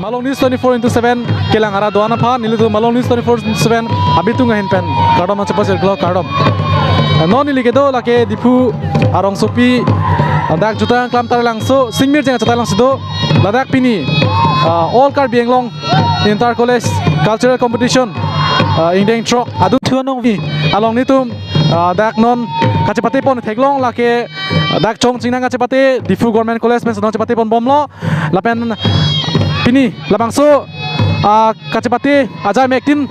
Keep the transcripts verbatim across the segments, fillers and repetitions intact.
Malong News twenty-four into seven kelang arat do-an aphan, nelitum Malong News twenty-four into seven abitung ahin pen kardom nangchepachirlo, kardom. Non neli kedo lake Diphu arongsopi, dak Jutang Klamtar Langso, Singmirjeng Achatai alongsi do, ladak pini, ah, All Karbi Anglong Inter College Cultural Competition, ah, ingdeng throk aduk thu anong vi along nelitum, ah, dak non kachepate pon theklong lake, ah, dak Chongchingnang kachepate, Diphu Government College pen si non chepate pon bomlo, lapen pini labangso, ah, kachepate ajai mektin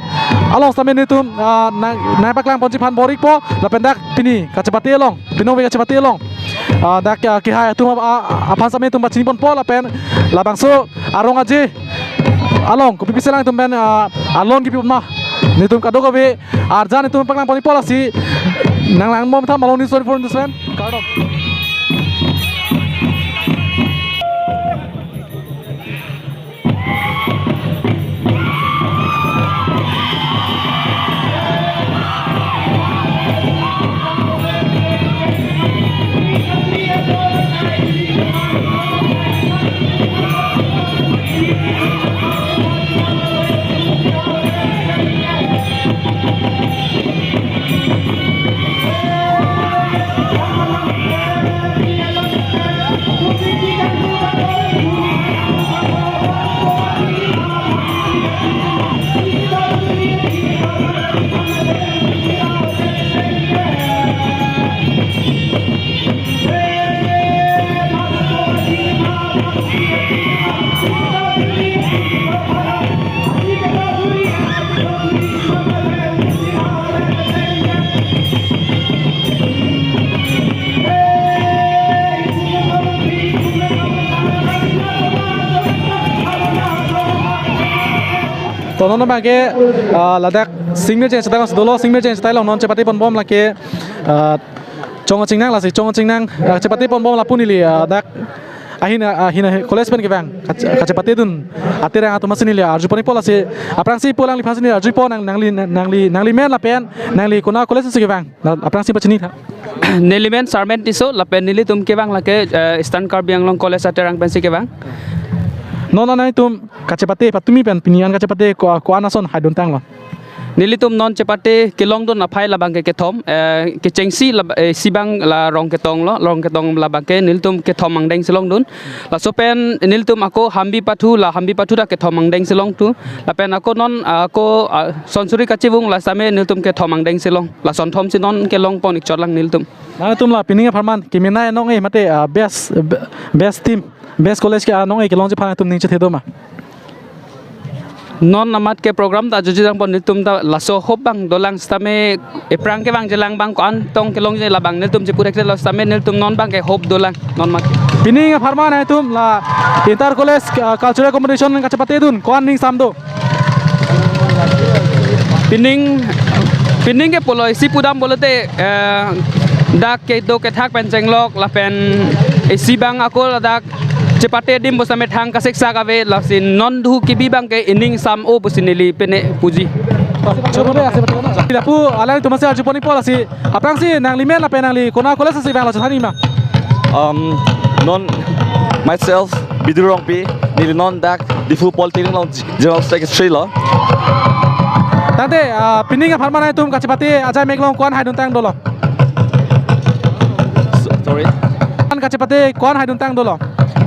along sitame nelitum, ah, nang, nangpaklang ponji aphan bor-ikpo, lapen dak pini kachepate along, pinong ve kachepate along, ah, dak, ah, kehai atum ap-, ah, aphan sitame nelitum pachini ponpo, lapen labangso arong aje along kopi pisi lang nelitum pen, ah, alon kipi ma, nelitum kadokave arjan nelitum paklang pon-ikpo, lasi nanglang bom tha Malong News twenty-four into seven. Kardom. To non abangke, ah, ladak Singmirjeng Achatai alongsi dolo, Singmirjeng Achatai along non chepate pon bom lake, ah, Chongchingnang, lasi Chongchingnang, ah, chepate pon bom lapu neli, ah, dak ahin, ah, ahin, ah, college pen kevang kach-, kachepatedun aterang atum aphansi neli arju pon-ikpo, lasi aphrangsi pu alangliphansi neli arjupo, nang, nangli, nangli, nangli men lapen nangli konat college si kevang, la aphrangsi pachini tha. Neli men Sarmen Tisso, lapen nelitum kevang lake, eh, Eastern Karbi Anglong College aterang pensi kevang. Non nangtum kachepate patumi pen pini an kachepate ko, ko-an ason haiduntanglo? Nelitum non chepate kelongdun aphai labangke kethom, eh, kechengsi lab-, eh, isi abang la Rongketong lo, Rongketong labangke nelitum kethom angdengsi longdun. Laso pen nelitum ako Hambi Pathu, la Hambi Pathu ta kethom angdengsi longthu. Lapen ako non, ah, ako, ah, Sonsuri Kachevung la sitame nelitum kethom angdengsi long. Lason thomsi non kelong pon-ik chotlang nelitum. Nangtum la pining apharman kemenei anong-e mate, ah, best, be-, best team, best college ke anong-e kelongji aphan nangtum ning chethe do ma? Non amat ke program ta jutji tangpo, nelitum ta laso hope abang dolang sitame, ephrang kevangjilang abang ko-an tong kelongji labang nelitum chepu thekthelo sitame nelitum non abangke hope dolang non amat. Pining apharman nangtum la Inter College, ah, Cultural Competition kachepatedun ko-an ning sam do? Pining, pining ke pulo isi pudam pulote, eh, dak kedo kethak pen chenglok lapen isi abang ako ladak chepate adim pusitame thang kasiksak ave, lasi non dhu kebi abangke ining sam-o pusi neli pine puji. Choro be ase betul na. Lapu alangtum aphansi arju pon-ikpo, lasi aphrangsi nangli men lapen nangli konat college si vanglo chethan-ik ma? Um, non myself Bidu Rongpi, neli non dak Diphu Polytechnic along General Secretary lo. Tangte, ah, pining apharman nangtum kachepate ajai mek along ko-an haiduntang dolo? S-, sorry. An kachepate ko-an haiduntang dolo?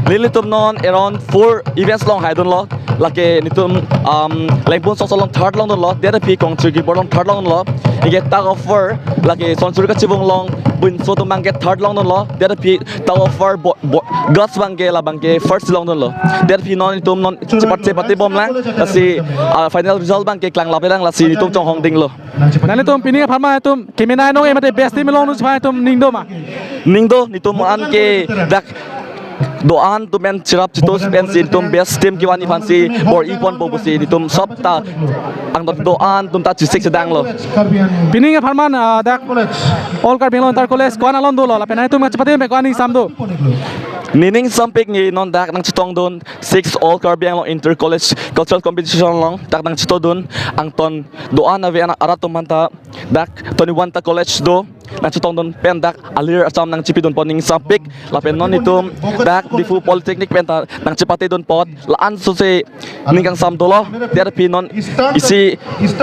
Nelitum non around four events along haidunlo. Lake nelitum, um, Lengpun Sokso along third longdunlo, det aphi Kongchir Kibor along third longdunlo. Anke tug of war, lake Sonsuri Kachevung along Bunso atum abangke third longdunlo, det aphi tug of war bo-, bo-, girls abangke labangke first longdunlo. Det aphi non nelitum non chepat-, chepate bomlang, lasi, ah, final result abangke klang lapelang, lasi nelitum chonghong dinglo. Nangtum pining apharman nangtum kemenei anong-e mate best team longdunji aphan nangtum ning do ma? Ning do, nelitum an ke dak do-an atum pen cherap cheto pensi nelitum best team kevanji aphansi bor-i ponpo pusi nelitum sop ta angdon do-an atum ta chesik chedanglo. Pining apharman, ah, dak All Karbi Anglong Inter College ko-an alon dolo lapen nangtum kachepate pen ko-an ning sam do? Nening sampik neli non dak nangchetongdun six All Karbi Anglong Inter College Cultural Competition along dak nangchetongdun, angton do-an ave an arat atum aphanta dak twenty-one ta college do, nangchetongdun pen dak alir acham nangchipidun pon ning sampik, lapen non itum dak Diphu Polytechnic pen ta nangchepatedun apot la-an sose ning kangsam dolo. Therapy non isi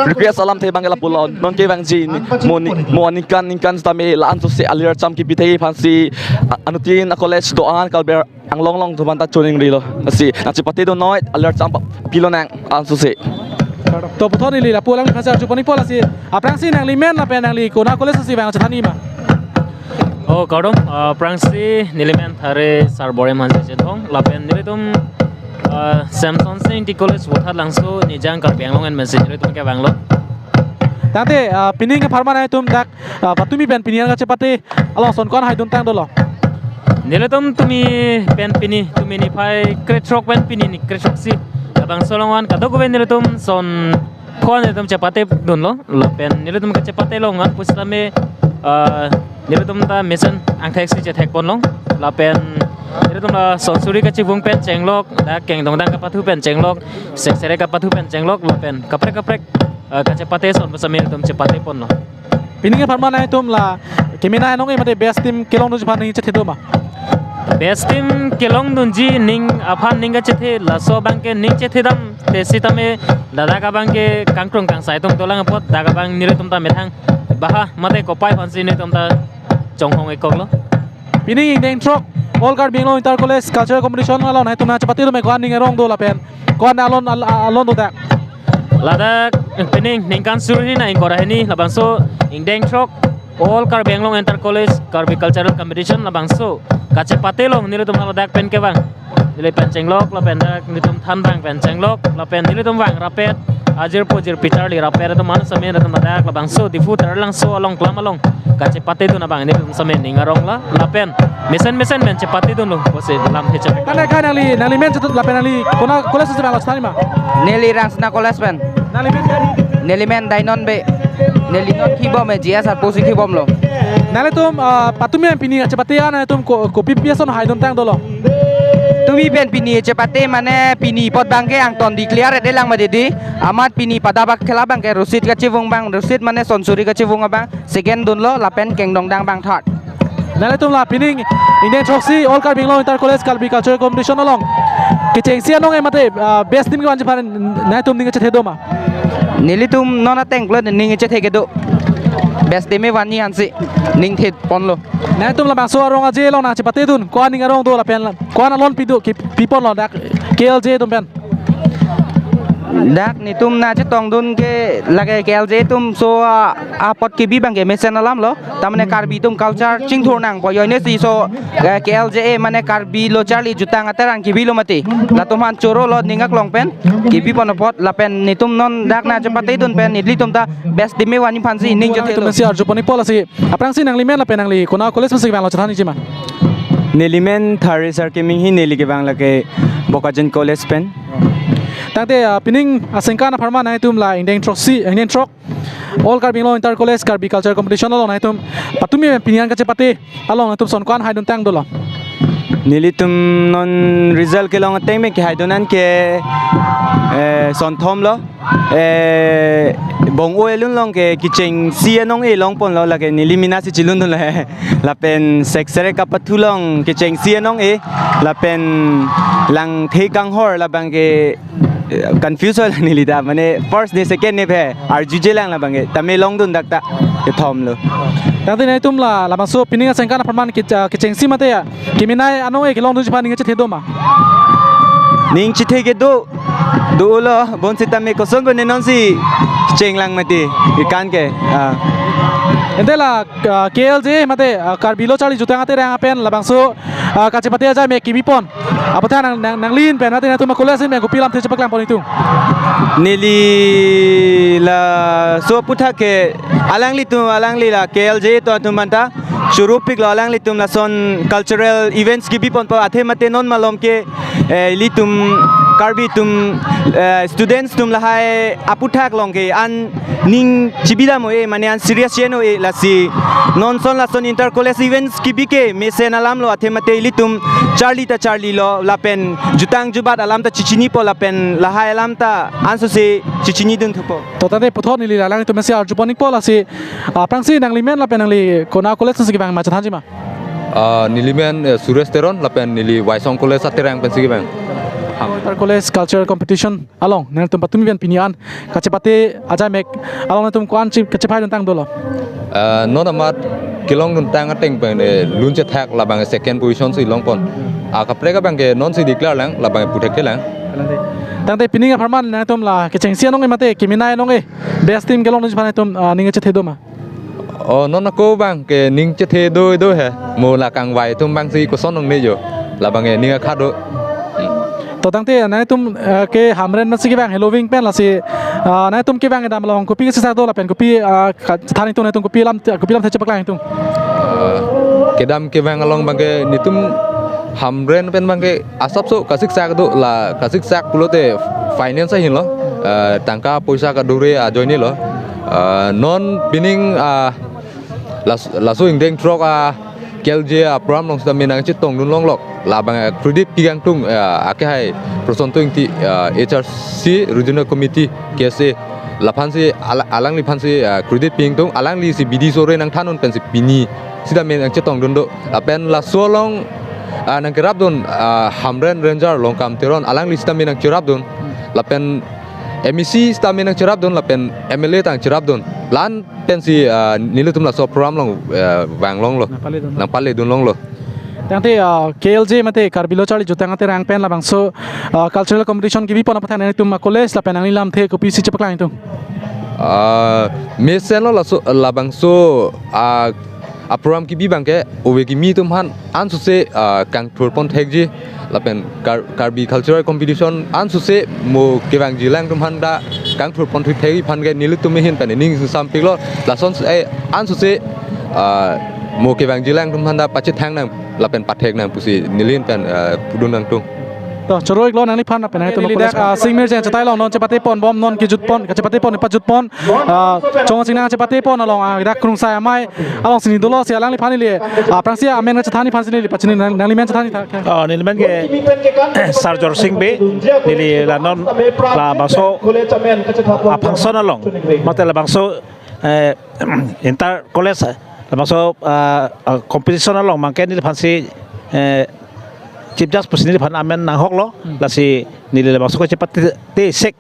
request alamthe abang ke lapulo, non kevangji ni, mo ni, mo aningkan ningkan sitame la-an sose alir acham kipithe aphansi a-, anuttin a-college do-an Karbi Anglong along atum aphanta choningrilo. Lasi nangchepatedun noi, alir acham pa-, pilonang ansose. To puthot neli lapu alangliphan si arju pon-ikpo, lasi aphrangsi nanglimen lapen nangli kona college si vang chethan-i ma? Oh, kardom, ah, aphrangsi nelimen Thare Sarbore Hanse Chinthong, lapen nelitum, ah, Semson Sing Ingti College Vothatlangso, Nijang Karbi Anglong enmensi nelitum kevanglo. Tangte, ah, pining apharman nangtum dak, ah, patumi pen pini an kachepate along ason ko-an haidun tang dolo? Nelitum tumi pen pini, tumi niphai krethrok pen pini ni krethrok isi, labangso along an kadokave nelitum son ko-an nelitum chepatedunlo, lapen nelitum kachepate along an pusitame, ah, nelitum ta mesen angthek si chethek ponlong, lapen nelitum la son suri kachevung pen chenglok, dak kengdongdang kapathu pen chenglok, seksere kapathu pen chenglok, lapen kaprek kaprek, ah, kachepate ason pusitame nelitum chepate ponlo. Pining apharman nangtum la kemenei anong-e mate best team kelongdunji aphan ning chethe do ma? Best team kelongdunji ning aphan ning kachethe, laso abang ke ning chethedamthe sitame ladak abang ke kangkrung kangsai atum dolang apot dak abang nelitum ta methang baha mate kopai aphansi nelitum ta chonghong-ikoklo. Pining ingdeng throk All Karbi Anglong Inter College Cultural Competition along nangtum nangchepatedun me, ko-an ning arong do lapen ko-an alon al-, alon do dak? Ladak pining ningkan suri hini ingkoi ra hini labangso ingdeng throk All Karbi Anglong Inter College Karbi Cultural Competition labangso kachepate along nelitum ladak pen kevang. Neli pen chenglok, lapen dak nelitum thanbang pen chenglok, lapen nelitum vang rapet, ajirpo jirpi charli rapet atum an sitame nelitum ladak labangso Diphu Taralangso along kelam along kachepatedun abang nelitum sitame ning arong la, lapen mesen mesen pen chepatedunlo pusi lamthe chepek. Tangte kai nangli, nanglimen chetut lapen nangli kona college si vang lo chethan-i ma? Neli Rangsina College pen. Nanglimen kai? Nelimen Dainon Bey. Neli non kibom e, G S R pusi kibomlo. Nanglitum, ah, patumi an pini kachepate an nangtum ko, kopi pi ason haidun tang dolo? Tumi pen pini chepate mane pini apot abang ke angton declare-edet lang mati di. Amat pini pada bak khela abang ke rusit kachevung abang, rusit mane son suri kachevung abang second dunlo, lapen kengdongdang abang third. Nanglitum la pining ingdeng throksi All Karbi Anglong Inter College Karbi Cultural Competition along kechengsi anong-e mate, ah, best team kevanji aphan nangtum ning kachethe do ma? Nelitum non ateng klot ning kachethe kedo. Best team kevanji aphansi ning the ponlo. Nangtum labangso arong aje along nangchepatedun, ko-an ning arong do lapen la, ko-an alonpi do, ki, pi ponlo dak K L J atum pen? Dak netum nangchetongdun ke lake K L J atum so, ah, apot kebi abang ke mesen alamlo. Tamane Karbi atum culture chingthur nangpo, joine si so, eh, K L J A mane Karbi Lo Charli Jutang Aterang kebilo mati. Latum aphan chorolo ning aklong pen kebi pon apot, lapen netum non dak nangchepatedun pen nelitum ta best team kevanji aphansi ning chethe. Nangtum si arju pon-ikpo, lasi aphrangsi nanglimen lapen nangli kona college pensi vanglo chethan-ikji ma? Nelimen Thare Sar Kiming hi, neli kevang lake Bokajan College pen. Tangte, ah, pining asengkan apharman nangtum la ingdeng throksi, ingdeng throk All Karbi Anglong Inter College Karbi Culture Competition along nangtum patumi pini an kachepate along nangtum son ko-an haidun tang dolo? Nelitum non result kelong ateng me kehaidun an ke, eh, son thomlo. Eh, bong-o elun along ke kechengsi anong-e long ponlo, lake neli mena si chelundunlo he. Lapen seksere kapathu along kechengsi anong-e, lapen langthe kanghor labang ke, eh, confuse lo neli ta, mane first ne second ne phe arjuje lang labang ke, tame longdun dak ta kethomlo. Tangte nangtum la labangso pining asengkan apharman ke, ah, kechengsi mate ya kemenei anong-e kelongdunji aphan ning chethe do ma? Ning chethe kedo, dolo, bonsitame koson bone nonsi chenglang mati, ikan ke. Ah. Ante la, ah, K L J mate, ah, Karbi Lo Charli Jutang Aterang pen labangso, ah, kachepate ajai me kebi pon aphuthak nang, nang, nanglin pen mate nangtum a-college pen kopi lamthe chepaklang pon-iktung? Neli laso aphuthak ke alanglitum, alangli la K L J atum atum aphanta choro-iklo, alanglitum lason cultural events kebi ponpo, athe mate non malom ke, eh, ilitum Karbi atum, eh, students atum lahai aphuthak along ke an ning chibidam-o-e, mane an serious chen-o-e, lasi non son lason inter college events kebi ke mesen alamlo, athe mate ilitum charli ta charlilo, lapen jutang jubat alam ta chechinipo, lapen lahai alam ta ansose chechinidun thupo. To tangte puthot neli la alanglitum pensi arju pon-ikpo, lasi Aphrangsi nanglimen lapen nangli konat college si kevang ma chethanji ma? Ah, nelimen, eh, Suresh Teron lapen neli Waisong College Aterang pensi kevang. Inter college cultural competition along nangtum patumi pen pini an kachepate ajai mek along nangtum ko-an chi kachepaidun tang dolo? Ah, non amat kelongdun tang ateng pen, eh, lun chethak labang second position si longpon. Ah, kaprek abang ke non si declare lang labang puthekthe lang. Tangte pining apharman nangtum la kechengsi anong-e mate keminai anong-e best team kelongdun aphan nangtum, ah, ning chethe do ma? Oh, non ako abang ke ning chethe do do he. Mo la kangvai atum abang si koson ong ne jo. Labang ke ning akha do. Hmm. To tangte nangtum, eh, ke Hamren masi kevang heloving pen lasi, ah, nangtum kevang kedam along kopi kesiksak do lapen kopi, ah, ka-, than itum nangtum kopi alam, kopi alamthe chepaklang itum? Eh, kedam kevang along abang ke netum Hamren pen abang ke asapso kasiksak do, la kasiksak pulote finance ahin lo, eh, tangka poisa kadure ajoine lo. Eh, non pining, ah, las-, laso ingdeng throk a K L J a program along sitame nangchetongdun longlok. Labang, eh, credit pi kangtung, eh, akehai Prosanto Ingti, eh, H R C Regional Committee K S A. Laphan si ala-, alangliphan si, eh, credit pi kangtung, alangli si bidi sore nangthannon pensi pini sitame nangchetongdun do. Lapen laso along, ah, nangkerapdun, ah, Hamren Ranger Longkam Teron alangli sitame nangcherapdun. Lapen M A C sitame nangcherapdun, lapen M L A ta nangcherapdun. La-an pensi, ah, nelitum laso program along, ah, vanglonglo. Nangpaledun. Nangpaledun longlo. Tangte, ah, K L J mate Karbi Lo Charli Jutang Aterang pen labangso, ah, cultural competition kebipon aphuthak nangtum a college lapen nangli lamthe kopisi chepaklang itum? Ah, mesenlo laso, labangso, ah, a program kebi abang ke ove kimi atum aphan ansose, ah, kangthurpon thekji lapen Kar-, Karbi cultural competition ansose mo kevangji alanglitum aphan ta kangthurpon thekji aphan ke nelitum ahin pen ning sampiklo. Lason, eh, ansose, ah, mo kevangji alanglitum aphan ta pachethang nang lapen pathek nang pusi neli ahin pen, ah, pudun nangtung. To, choro-iklo nangliphan lapen nangtum neli college dak, ah, singmir jeng chetai long non chepatepon bom non kejutpon, kachepatepon pajutpon, ah, chong sing nangchepatepon along, ah, dak Krungsai amei alongsi neli dolo si alangliphan neli, ah, aphrangsi amen kachethan aphansi neli pachini nang, nanglimen chethan tha. Oh, nelimen ke Sarjor Sing Bey, neli la non labangso a function along, mate labangso, eh, inter college, labangso, ah, ah, competition along abang ke neliphansi, eh, chief judge pusi neliphan amen nanghoklo. Hmm. Lasi neli labangso kachepate sek,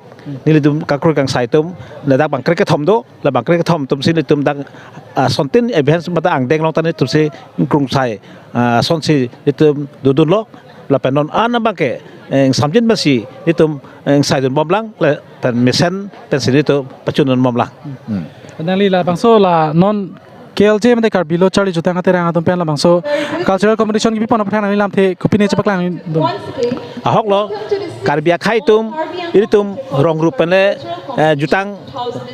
nelitum kakroi kangsai atum, ladak bang krekethom do, labang krekethom atumsi nelitum dak, ah, sontin events mate angdeng along ta nelitumsi Krungsai, ah, asonsi nelitum dodunlo, lapen non an abang ke, eh, ingsamjin pensi nelitum, eh, ingsaidun bomlang, lapen mesen pensi nelitum pachundun bomlang. Hmm. Nangli labangso la non K L J mate Karbi Lo Charli Jutang Aterang atum pen labangso cultural competition kebipon aphuthak nangli lamthe kopine chepaklang dun? Ahoklo, Karbi akhei atum, ilitum rong rup penle, eh, jutang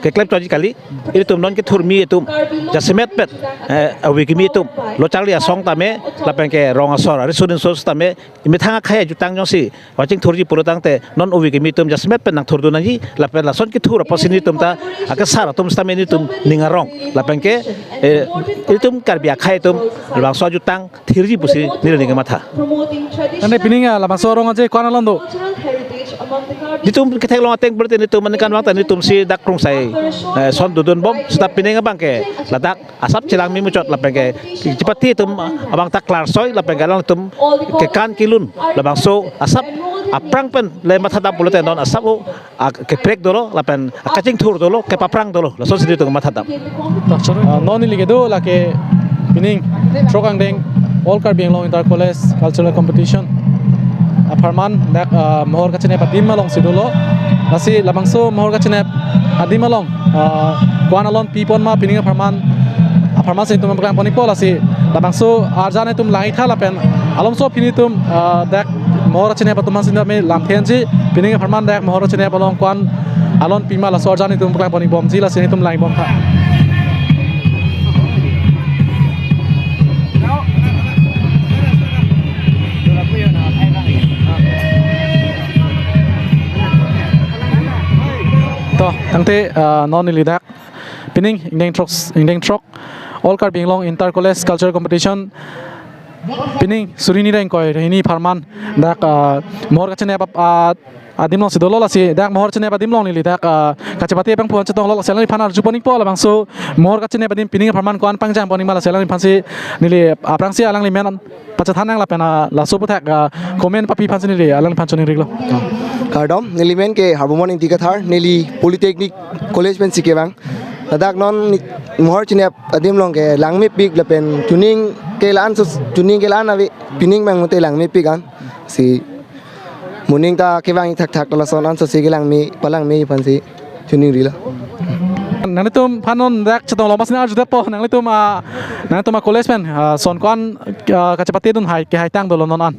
keklem choji kali, ilitum non kethurmi atum, jasemet pen, eh, ove kimi atum, lo charli asong tame, lapen ke rong asor, ari sunin sos tame, imethang akhei ajutang jongsi, waching thurji pulo tangte, non ove kimi atum jasemet pen nangthurdun nangji, lapen lason kethur apotsi nelitum ta, akesar atum sitame nelitum ning arong, lapen ke, eh, ilitum Karbi akhei atum, labangso ajutang, thirji pusi neli ning kematha. Ane pining, ah, labangso arong aje ko-an along do? Nelitum ketheklong ateng pulote nelitum aningkanvang ta nelitumsi dak Krungsai, eh, ason dodun bom, seta pining abang ke ladak asap chelang memuchot lapen ke chepate atum abang ta klarsoi lapen ke alangtum kekan kelun labangso asap aphrang pen le matha dam pulote non asap o a keprek dolo, lapen a kachingthur dolo, kepaprang dolo, lasonsi nelitum matha dam. Ah, non neli kedo lake pining throk angdeng All Karbi Anglong Inter College Cultural Competition apharman dak, ah, mohor kachinep adim alongsi dolo. Lasi labangso mohor kachinep adim along, ah, ko-an alon pipon ma pining apharman, apharmansi nelitum paklangpon-ikpo, lasi labangso arjan nelitum lang-iktha lapen alomso pini nelitum, ah, dak mohor kachinep atum aphansi nelitum lamthenji, pining apharman dak mohor kachinep along ko-an alon pima laso arjan nelitum paklangpon-ikbomji, lasi nelitum lang-ikbomtha. To, tangte, ah, non neli dak pining ingdeng throk, ingdeng throk All Karbi Anglong Inter College Cultural Competition pining suri hini ra ingkoi ra hini apharman dak, ah, mohor kachinep ap-, ah, adim alongsi dolo, lasi dak mohor chinep adim along neli dak, ah, kachepate abang pon chetong lo, lasi alangliphan arjupon ikpo, labangso mohor kachinep adim pining apharman ko-an pangjangpon ikma, lasi alangliphansi neli aphrangsi alangli men pachethan nang lapen, ah, laso aputhak, ah, comment papi aphansi neli alangliphan choningri iklo. Kardom, neli men ke Harbomon Ingti Kathar, neli Polytechnic College pensi kevang. Ladak non ni-, mohor chinep adim along ke langmepik lapen chuning ke la-an sus-, chuning ke la-an ave, pining abang mate langmepik an. Si moning ta kevang thakthak, lason an sosi kelangme, palangme aphansi choningrilo. Nanglitum aphan non dak chetong lo, masi nang arjudetpo, nanglitum, ah, nanglitum a-college pen, ah, son ko-an, ah, kachepatedun hai, kehaitang dolo non an?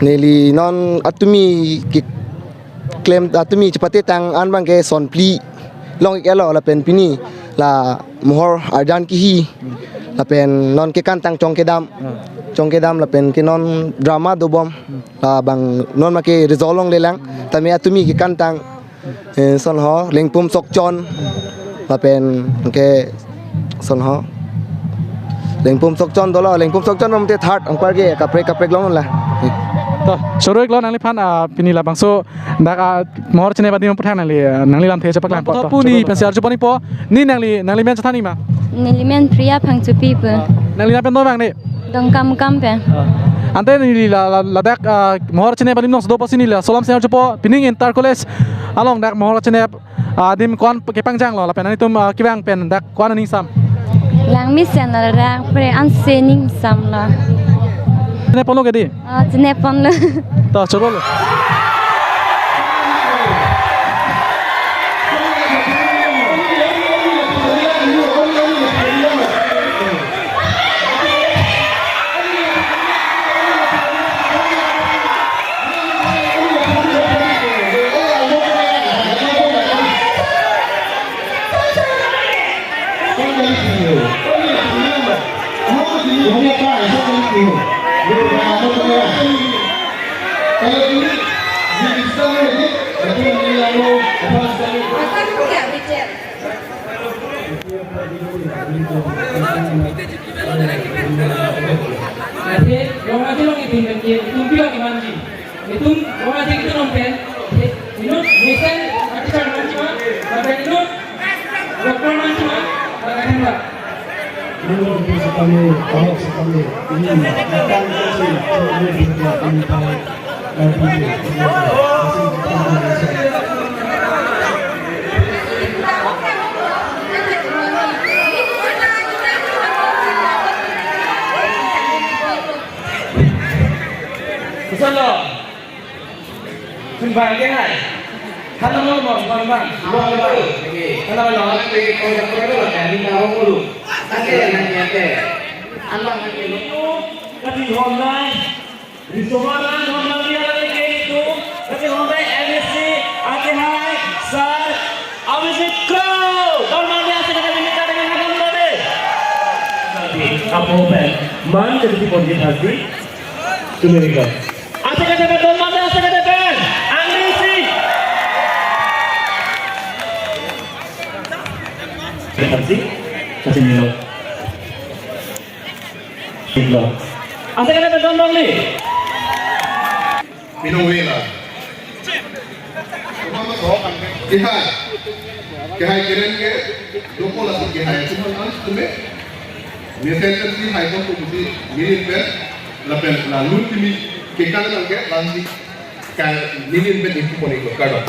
Neli non atumi keklem, atumi chepate tang an abang ke son phli long-iklo, lapen pini la mohor arjan kihi, lapen non kekantang Chongkedam, Chongkedam lapen ke non drama dobom, labang non make result longlelang, tame atumi kekantang, eh, son ho, Lengpum Sokchon, lapen ke son ho, Lengpum Sokchon dolo, Lengpum Sokchon mate third, anparke kaprek kaprek long la. To, choro iklo nangliphan, ah, pini labangso dak, ah, mohor chinep adim aputhak nangli, ah, nangli lamthe chepaklang. Pu to, pu neli choro pensi arjupon ikpo, neli nangli, nangli men chethan ikma? Neli men Priya Phangchopi pu. Nangli nangpen dovang ne? Dongkamukam pen. Ante neli la, la, ladak, ah, mohor chinep adim alongsi dopo si neli laso alamsi arjupo, pining inter college along dak mohor chinep, ah, adim ko-an kepangjanglo, lapen nanglitum, ah, kevang pen dak ko-an aning sam? Langmesen lo, ladak pre ansi ning samlo. Chinep ponlo ke dei? Ah, chinep ponlo. To, choro lo. Ate, rong aje long itum pen ke, itum pilo kemanji. Itum rong aje itum pen, inut mesen article manji ma, lapen inut doctor manji ma, lapen henla. Inut mesen kami, ahok sekami, ini, akan kami, kami, kami, kami, Kusalo. Sumbang ke hai. Halo mo mo sumbang bang. Sumbang bang. Halo mo. Oke, kau dah perlu kan? Ini tahu dulu. Oke, nanti oke. Alang nanti. Kati honda. Di somaran honda dia lagi ke itu. Kati honda M S C. Ake hai. Sir. Abhishek Kro. Don Mandi asik dengan ini, dengan honda deh. Apo pen. Man jadi ponji hati. Tumirikan. Asik kata pen, Don Mandi asik kata pen. Angri si. Terima kasih. Kasih Nino. Nino. Asik kata pen, Don Mandi. Minung wela. Kehai. Kehai keren ke. Dopo la kehai. Cuma harus tume. Mesen kan si hai pon tu si minin pen, lapen la lun kimi kekan nang ke, la si ka minin pen ingkupon iklo, kardom.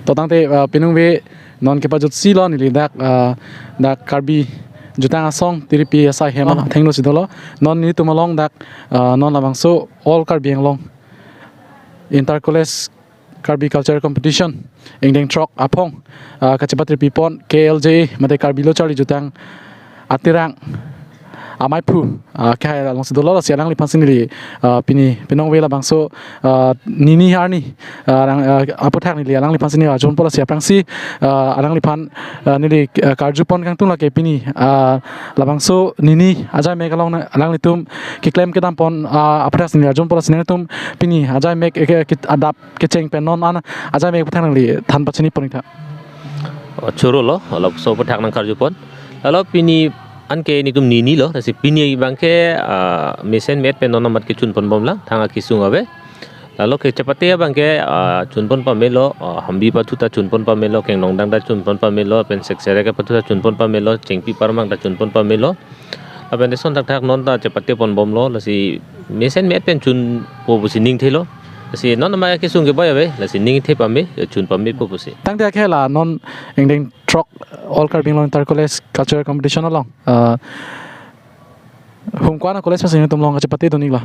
To tangte, ah, piningve non kepajutsi lo neli dak, ah, dak Karbi Jutang Asong Tiripi asai hem, oh, athengno si dolo. Non nelitum along dak, ah, non labangso All Karbi Anglong Inter College Karbi Cultural Competition ingdeng throk aphong, ah, kachepatri pipon K L J A mate Karbi Lo Charli Jutang Atirang Amei aphu, ah, kehai along si dolo, lasi alangliphan si neli, ah, pini piningve labangso, ah, nini arni, ah, rang, ah, aphuthak neli alangliphan si neli arjupon, lasi aphrangsi, ah, alangliphan, ah, neli, ah, karjupon kangtung lake pini, ah, labangso nini ajai mek along na alanglitum keklem kedampon, ah, aphuthak si neli arjupon, lasi nangtum pini ajai mek, eh, ke, ke, adap kecheng pen non an ajai mek aphuthak nangli than pachini pon ik tha. Oh, choro lo, lapuson aphuthak nangkarjupon. Lalo pini anke nelitum nini lo, lasi pini abangke, ah, mesen me-et pen non amat kechunpon bomlang, thang akesung ave. Lalo kachepate abangke, ah, chunpon pamelo, ah, Hambi apathu ta chunpon pamelo, Kenglongdang ta chunpon pamelo, pen Seksere apathu ta chunpon pamelo, Chengpi Parmang ta chunpon pamelo. Lapen lason thakthak non ta chepatepon bomlo, lasi mesen me-et pen chunpo pusi ning thelo. Lasi non amat akesung keboi ave, lasi ning the pame, chun pamepo pusi. Tangte akhela non ingdeng throk All Karbi Anglong Inter College Cultural Competition along, ah, hum ko-an a-college pensi nangtum along kachepatedun iklo?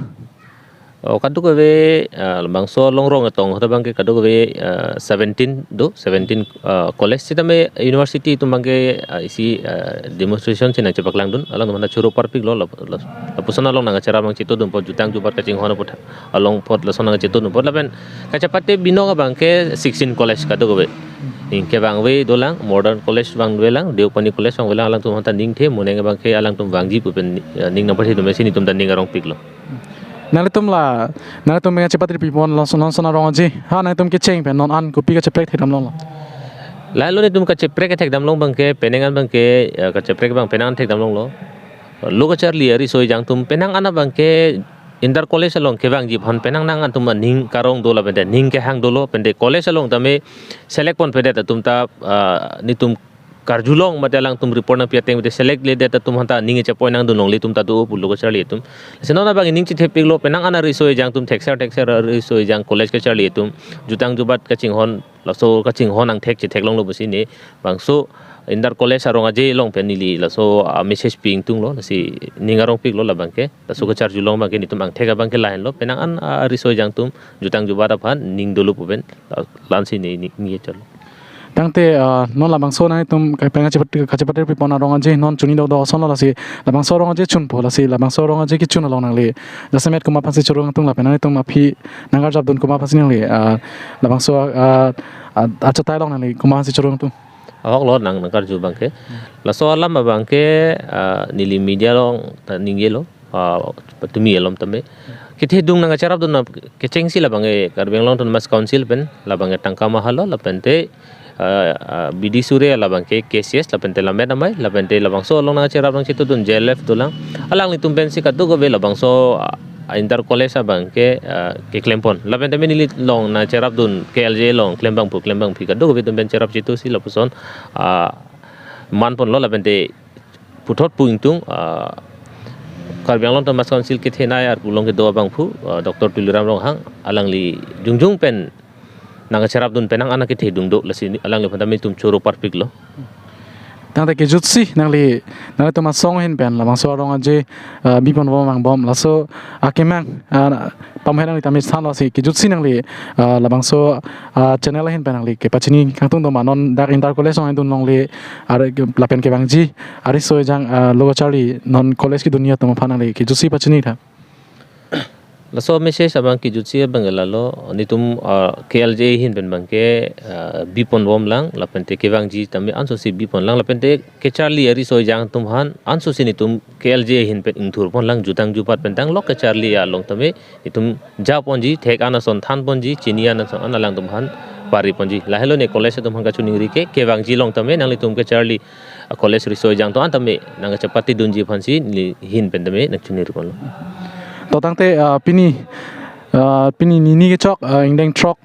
Oh, kadokave, ah, labangso Longrong Etong ahut abangke kadokave, ah, seventeen do, seventeen, ah, college sitame university atum abangke, ah, isi, ah, demonstration si nangchepaklangdun, alangtum aphanta choro parpiklo, lap-, lap-, lapuson along nangkacherap nangchetongdunpo, jutang jubat kachinghon aphuthak along apot lason nangchetongdunpo, lapen kachepate binong abangke sixteen college kadokave. Ning kevangve dolang, modern college vangvelang, Deopani college vangvelang, alangtum aphanta ning the, moneng abangke alangtum vangji pu pen, eh, ning nangpathedun pensi nelitum ta ning arongpiklo. Nanglitum la, nanglitum nangchepatri pipon lason lason arong aje, ha nangtum kecheng pen non an kopi kacheprek thekdam longlo? Lahelo nelitum kacheprek thekdam long abangke, penang an abangke, eh, kacheprek abang penang an thekdam longlo. Lo kacharli ariso ejang atum penang an abangke Inter College along kevangji aphan penang nangtum aning karong do lapen te ning kehang dolo, lapen te college along tame select ponpedet atum ta, ah, nelitum karjulong mate alangtum report nangpi ateng mate select ledet atum aphanta ning chepoi nangdun longle atum ta do pu lo kacharli atum. Lasi non abang ning chethepiklo, penang an ariso ejang atum, thekser thekser ariso ejang college kacharli atum, jutang jubat kachinghon, laso kachinghon angthek chetheklonglo pusi ne bangso Inter College arong aje along pen neli laso, ah, message pi ingtunglo, lasi ning arongpiklo labangke, laso kacharjulong abangke nelitum angthek abangke lahenlo, penang an, ah, ariso ejang atum, jutang jubat aphan ning dolo pu pen, ah, la-ansi ne, ne, ne chalo. Tangte, ah, non labangso nangtum kapenga chepatri, kachepatri pipon arong aje non chuni dokdok asonlo, lasi labangso arong aje chunpo, lasi labangso arong aje kechun along nangli jasemet komat aphansi choro ingtung lapen nangtum aphi nangkarjapdun komat aphansi nangli, ah, labangso, ah, ah, achatai along nangli komat aphansi choro ingtung? Ahok lo nang, nangkarju abangke. Laso alam abangke, ah, neli media along ta ningjelo, ah, patumi alom tame. Kethedung nangkacherapdun kechengsi labangke Karbi Anglong Autonomous Council pen, labangke tangka maha lo, lapen te, ah, ah, B D Sure labangke K C S, lapen te Lammet Amei, lapen te labangso along nangkacherap nangchetongdun J L F dolang. Alanglitum pensi kadokave labangso, ah, Inter College abangke, ah, keklempon. Lapen tame neli along nangcherapdun K L J A along klembang pu klembangpi kadokave atum pen cherap chetongsi lapuson, ah, manponlo lapen te puthot pu ingtung, ah, Karbi Anglong Autonomous Council kethenei arpu along kedo abangphu, ah, Doctor Tuliram Ronghang alangli jongjong pen nangcherapdun penang an akethedung do, lasi alangliphan tame nelitum choro parpiklo. Tangte kejutsi nangli, nanglitum asong ahin pen labangso arong aje, ah, bipon bom mangbom, laso akemang, ah, pamhe nangli tame thanlo, lasi kejutsi nangli, ah, labangso, ah, channel ahin pen nangli kepachini kangtung doma, non dak Inter College along dun longle, ar lapen kevangji ariso ejang, ah, lo kacharli non college kedunji atum aphan nangli kejutsi pachini tha. Laso message abang kejutsi abang lalo, nelitum, ah, K L J A ahin pen abangke, ah, bipon bomlang, lapen te kevangji tame ansosi bipon lang, lapen te kacharli ariso ejang atum aphan ansosi nelitum K L J A ahin pen ingthurpon lang, jutang jubat pen tanglo kacharli along tame nelitum japonji, thek an ason thanponji, chini an ason an alangtum aphan pariponji. Lahelo ne college atum aphan kachiningri ke, kevangji along tame nanglitum kacharli, ah, college riso ejang atum an tame nangchepatedunji aphansi neli ahin pen tame nangchiningriponlo. To tangte, ah, pini, ah, pini nini kechok, ah, ingdeng throk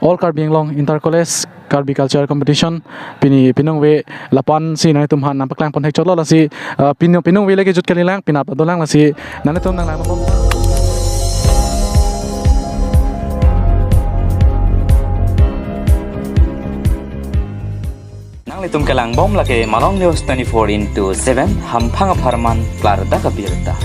All Karbi Anglong Inter College Karbi Cultural Competition pini piningve lapu-ansi nanglitum aphan nangpaklangpon thekchotlo, lasi, ah, pini piningve le kejut kalilang, penap dolang, lasi nanglitum nanglang bom. Itum kelang bom lake Malong News twenty-four into seven, hamphang apharman klardak abirta.